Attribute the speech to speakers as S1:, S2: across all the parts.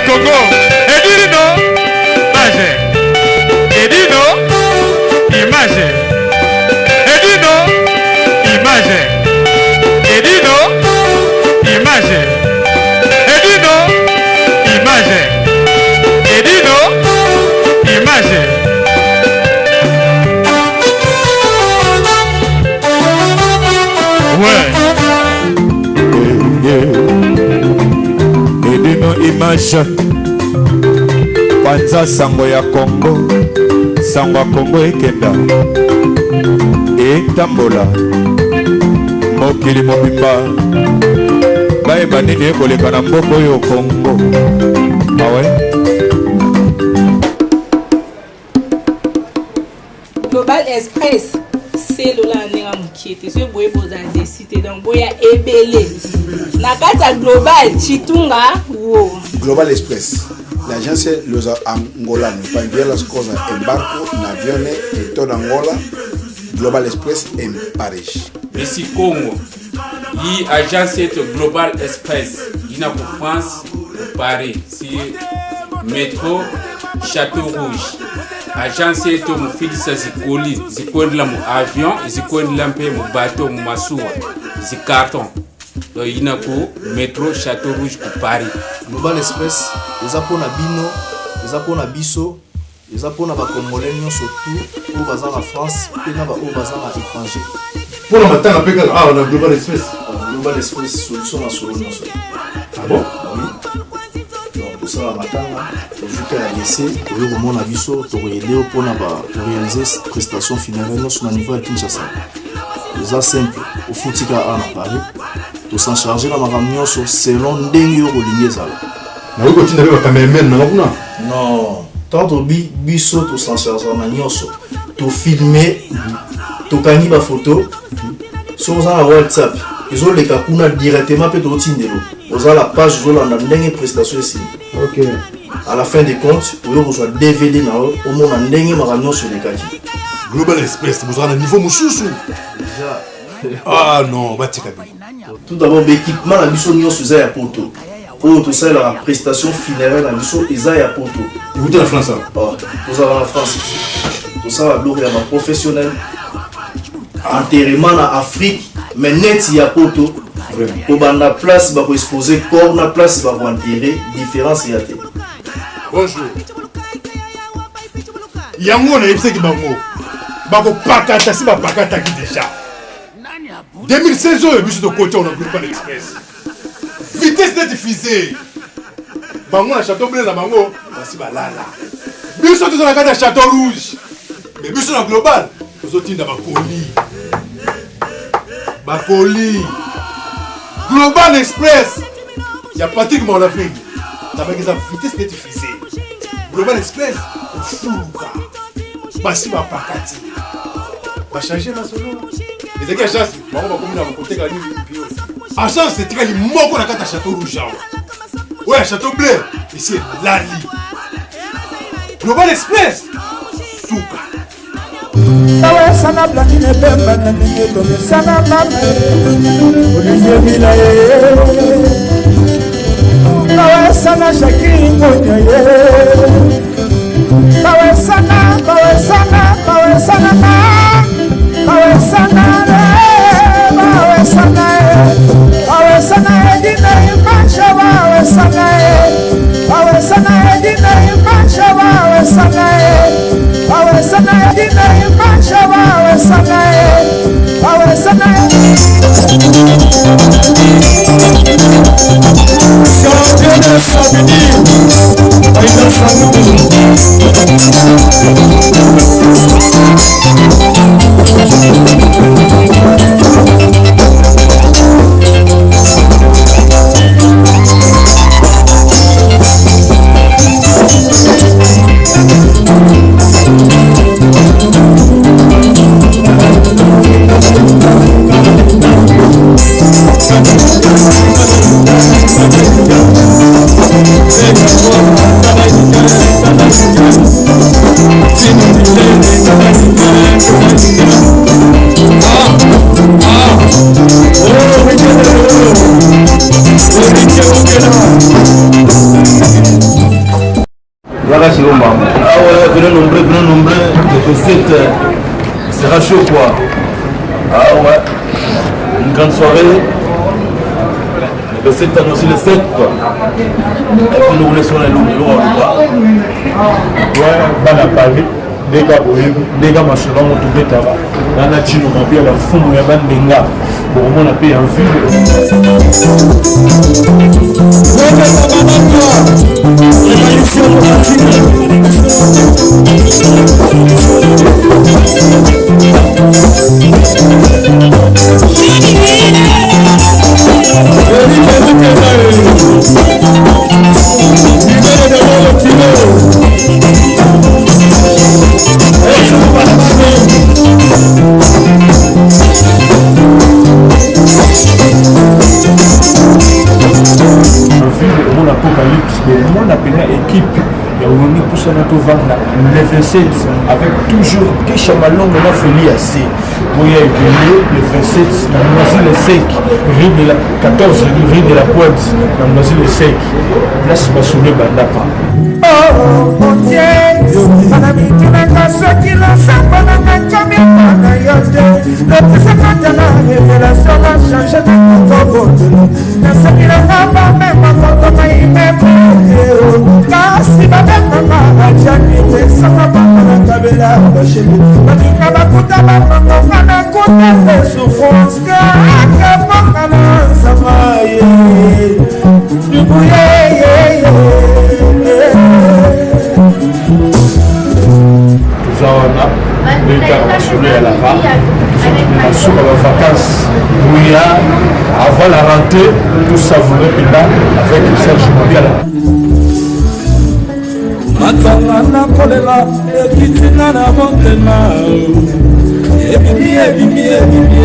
S1: Congo. Edino, image. Edino, image. Edino, image. Edino, image. Edino, image. Edino, image. Ouais.
S2: Edino image panza sango ya Congo, sango ya Congo ekenda etambola mokili mobimba, bayeba nini ekoleka na mboka oyo Congo. Awe
S3: Global Express selola na ndenge ya mokie te, soki boye bozala desi te, donc boya ebele na kati ya Global Chitunga wo.
S4: Global Express, l'agence los angolanos para enviar las cosas en barco, en aviones, en toda Angola. Global Express en Paris.
S5: Messi Congo, yi agence yetu Global Express ina ku France, ku Paris, si metro Chateau Rouge. Agence yetu mufilisa zikoli zikwendela mu avion, zikwendela mpe mu bateau, mu masuwa, zicarton. Donc ina ku metro Chateau Rouge ku Paris.
S6: Global Express eza mpona bino, eza mpona biso, eza mpona bacongolais nyonso tout oyo baza na France mpe na baoyo baza na étranger.
S7: Mpona matanga mpe kaka awa na Global Express.
S6: Global Express solution na solo nyonso.
S7: Ah bon?
S6: Oui. Donc tosala matanga, tozuka ya lycée, oyo komona biso tokoyede yo mpona koréaliser prestation funéraire nyonso na niveau ya Kinshasa. Eza simple, ofuti kaka awa na Paris, tosan charge na makambo nyonso selon ndenge yo kolingi ezala.
S7: Nakoki kotinda mpe bacameraman nanga kuna?
S6: Non, tant tobi biso tosan charge na nyonso, tofilme, tokangi bafoto, soki oza na WhatsApp ezoleka kuna directement mpe totindelo, oza la page ozolanda ndenge prestation esili.
S7: Ok.
S6: À la fin des comptes oyo kozwa DVD na yo, omona ndenge makambo nyonso elekaki.
S7: Global Express bozala na niveau mosusu. Ah non, batika bino.
S6: Tout d'abord baéquipement na biso nyonso eza ya poto, oyo tosalelaka prestation funéraire na biso eza ya poto.
S7: Ekuti na France awa?
S6: Tozala na France, tosala biloko ya baprofessionnel, enterrement na Afrique mais neti ya poto, kobanda place bakoexpose corps na place bakoenterre, différence ya te.
S7: Bonjour. Yango nayebisaki bango bakopakata, si bapakataki déjà 2016 oyo biso tokoti awa na Global Express, vitesse neti fusée. Bango na Chateau Bleu na bango basi balala, biso toza na kati ya Chateau Rouge, mais biso na Global tozotinda bakoli, bakoli. Global Express ya Patrick Morlafing nabaki eza vitesse neti fusée. Global Express ofuluka, basi bapakati, bachange masolo, ezalaki agence bango bakomi na bakoteka nini pio. Agence etikali moko na kati ya Chateau Rouge awa, oyo ya Chateau Bleu esi elali. Global Express suka.
S8: Bawesana Blandine Pemba na ndenge tomesana mama Olivier Bila ye, bawesana Jacques Ngonya ye, bawesana, bawesana, bawesana na bawesana re, bawesana e, bawesana Edina Imasha, bawesana e, bawesana Edina Imasha, bawesana e, bawesana Edina Imasha, bawesana e, bawesana.
S9: makasi lomba.
S6: Ah ouais, venez nombreux, venez nombreux. Le 27 sera chaud quoi. Ah ouais. Une grande soirée. Le 27 aussi le 7 quoi. Et puis nous laissons les loups, les loups quoi.
S7: Ouais, bana Paris. Ndenge boyebi ndenge masolo yango tobetaka na na cino mabi ya bafumu ya bandenga bokomona mpe ya ville. Ville omona apocalypse, bomona mpena équipe ya Wenge pusana tovanda le 27 avec toujours Kisha Malongo na Feli Ase. Boya ebele le 27 na Noisy le Sec, rue de la 14, rue de la Pointe, na Noisy le Sec, place masolo ebandaka.
S8: Bana mitunaka soki losambo nanga komi mpona yo te, lopesaka tala révélation na change na kokobotelo nasengelanga bamema kokoma imeme, kasi babenganga bajani te, sanga bango nakabela basheli baninga bakuta bamangonga na kuta te souffrance kaka bonga na nzama ye dubu ye.
S7: Toza wana nde kaka masolo ya lava, tozokende na suka bavacance, boya avant la rentrée, tout savourer mpenza avec Serge Mabiala.
S8: Matanga nakolela ekitinga na motema, ebimi ebimi ebimi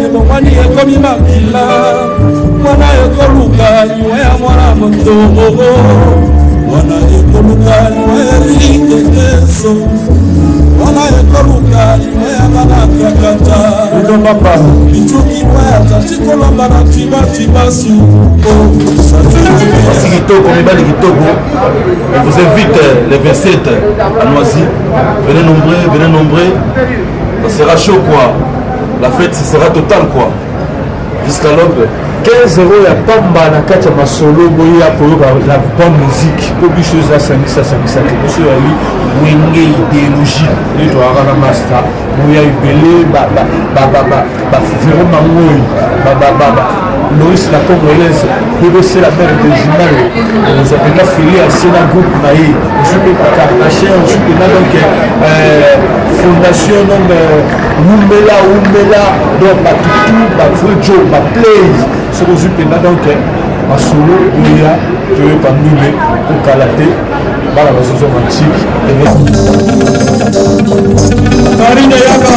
S8: ebongwani ekomi makila, mwana ekoluka liwa ya mwana moto, mwana ekoluka liwa ya likekeso, mwana ekoluka liwa ya bana kakata bituki ya tati kolomba na tibatibasu.
S6: Basi kitoko, mibali kitoko, on vous invite le 27 à Noisy. Venez nombreux, venez nombreux. Ça sera chaud quoi. La fête sera totale quoi. Jusqu'à l'aube.
S7: 15 € ya pamba na kati ya masolo, boya koyoka la bonne musique, mpo biso eza sangisa sangisa te, biso yali Wenge idéologie nde toyaka na master. Boya ebele, bavero mangoi, Loris la Congolaise, BBC la mère originale, ozwa mpenza Feli Ase na groupe na ye, ozwi mpe bacarnachien, ozwi mpenza donc fondation donc wumbela wumbela, donc batutu bavrai jo baplays. Soki ozwi mpenza donc masolo, oya toyoka ndule kokala te, bana bazozonga ntiki.
S8: Karine Yaka.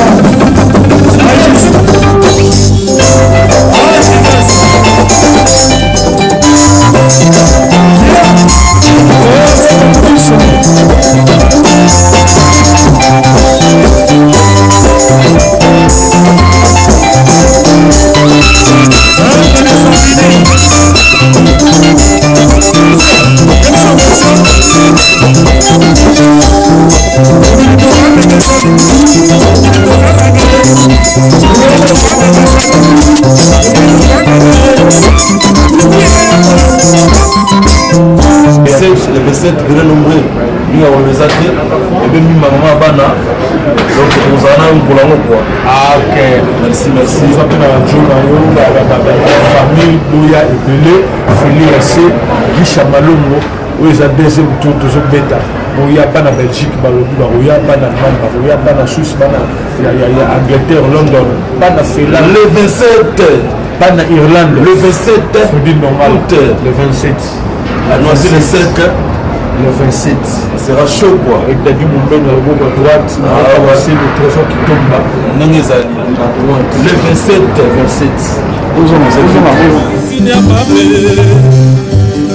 S6: Le 27, venez nombreux. Mingi akolobeza te ebe mingi bamama bana, donc kozala na mokolo yango quoi.
S7: Ah, ok.
S6: Merci, merci.
S7: Oza mpe na bajo na yo, bafamille, boya ebele. Feli Ase, Gisha Malongo, oyo eza deuxième tour tozobeta. Boya bana Belgique, balobi bakoya, bana Allemagne bakoya, bana Suisse, bana ya Angleterre, London, bana Finlande.
S6: Le 27.
S7: Bana Irlande.
S6: Le 27.
S7: Fredi normal. Le 27.
S6: À Noisy le 7.
S7: Le 27.
S6: Ça sera chaud quoi.
S7: Avec Dadi Mumben na loboko à droite.
S6: Ah ouais.
S7: C'est le trésor qui tombe.
S6: Ndenge ezali le 27.
S7: 27.
S8: Sinya mabe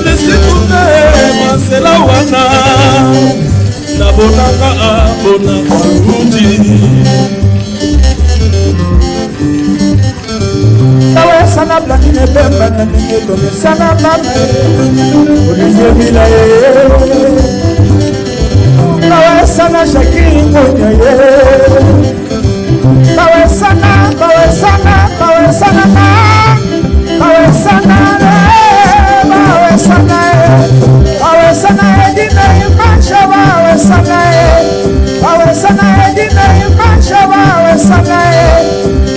S8: lesikunde masela wana nabonaka abonaka lundi. Awesana Blandine Pemba na ndenge tomesana mame Olivier Bila ye. Bawesana Shakiri Ngonya ye. Bawesana, bawesana, bawesana na. Bawesana eh, bawesana eh. Bawesana Edina Imasha bawesana eh. Bawesana Edina Imasha bawesana eh.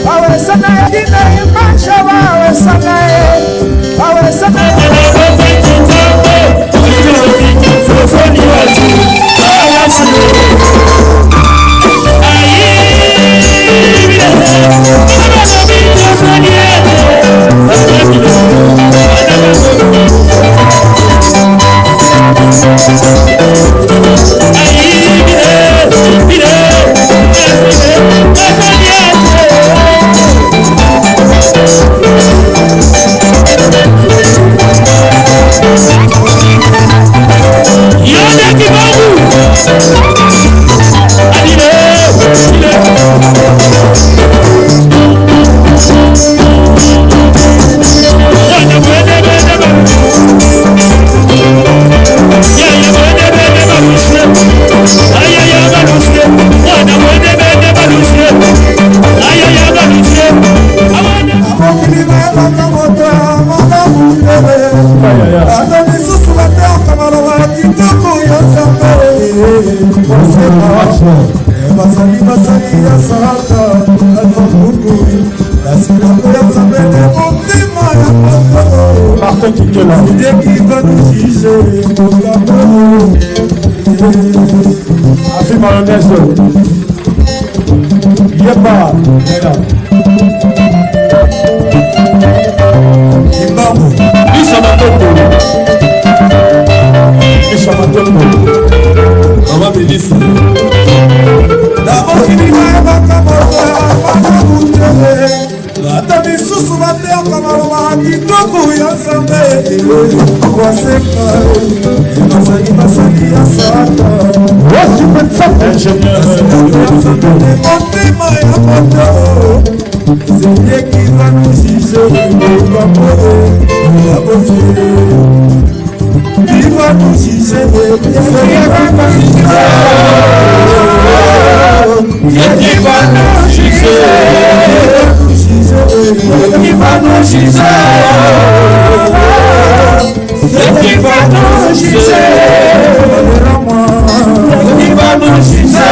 S8: Bawesana Edina Imasha bawesana eh. Bawesana Mokili bayebaka moto ya malamu te, bato misusu bateyaka maloba ya kitoko ya Nzambe. Bazali basali ya Satan bato kasi yango ya Nzambe nde motema ya moto.
S7: Martin Kikela.
S8: Qui va nous juger.
S7: Afi mayonnaise. Yeba. Yeba.
S8: Kimbangu.
S7: Lisa Matoko. Lisa Matoko. Mama Melissa.
S8: Na mokili bayebaka moto ya malamu te, ata misusu bateyaka maloba ya kitoko ya Nzambe. Baseka bazali basali ya Satan, motema ya moto. C'est qui va nous juger, qui va nous juger, qui va nous juger, qui va nous juger, c'est qui va nous juger, qui va nous juger.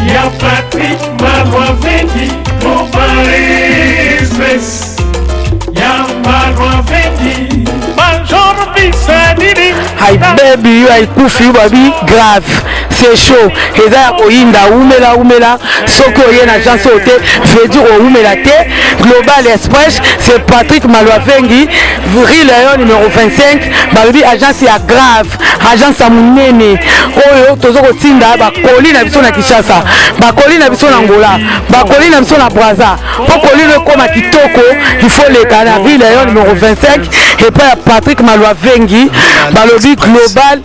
S9: Ya Patrick Malwavendi, Global Express. Ya Malwavendi, Major Bisanini.
S10: Ayibebi yo ayikufi yo babi grave, c'est chaud, eza ya koyinda. Umela umela, soki oye na agence oyo te, veut dire oumela te. Global Express, c'est Patrick Malwavengi, rue Léon numéro 25. Balobi agence ya grave, agence ya monene oyo toza kotinda bakoli na biso na Kinshasa, bakoli na biso na Angola, bakoli na biso na Braza. Mpo koli no ekóma kitoko, il faut leka na rue Léon numéro 25 epai ya Patrick Malwavengi. Balobi Global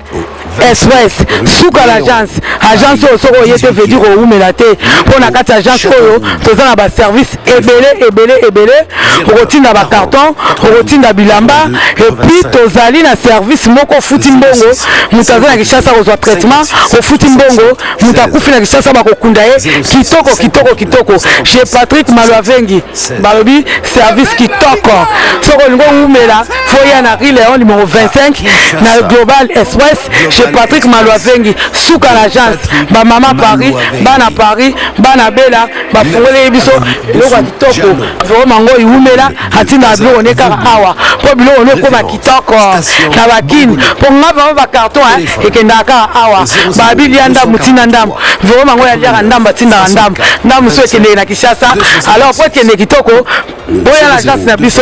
S10: Express, suka l'agence. Agence oyo, soki oye te, veut dire owumela te, mpo na kati ya agence oyo toza na baservice ebele ebele ebele. Okotinda bacarton, okotinda bilamba, et puis tozali na service moko, ofuti mbongo, moto aza na Kinshasa kozwa traitement. Ofuti mbongo, moto akufi na Kinshasa, bakokunda ye kitoko kitoko kitoko chez Patrick Malwavengi. Balobi service kitoko. Soki olingi owumela, faut ya na rue Léon numéro 25 na Global Express chez Patrick Malwavengi, suka na agence. Bamama Paris, bana Paris, bana Bela, bafungoleli biso biloko ya kitoko. Vraiment ngo iwumela, atindaka biloko ne kaka awa mpo biloko ne ekóma kitoko na bakini. Mpo nga vraiment bacarton ekendaka kaka awa. Babilia ndambu, ntina ndambu, vraiment ngo yaliaka ndambu, atindaka ndambu ndambu so ekendeke na Kinshasa. Alors po ekende kitoko, boya na agence na biso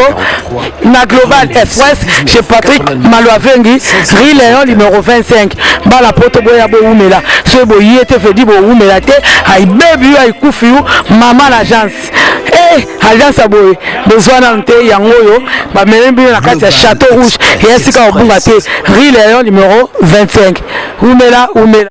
S10: na Global Express chez Patrick Malwavengi, rue Léon numéro 25. Bala poto, boya bowumela. Soki boye te, veut dire bowumela te. Ayibebi yo, ayikufi yo mama na agence. Eh, agence ya boye bozwa nanu te. Yango oyo bamemi bino na kati ya Château Rouge, eya sika kobunga te, rue Léon numéro 25. Umela umela.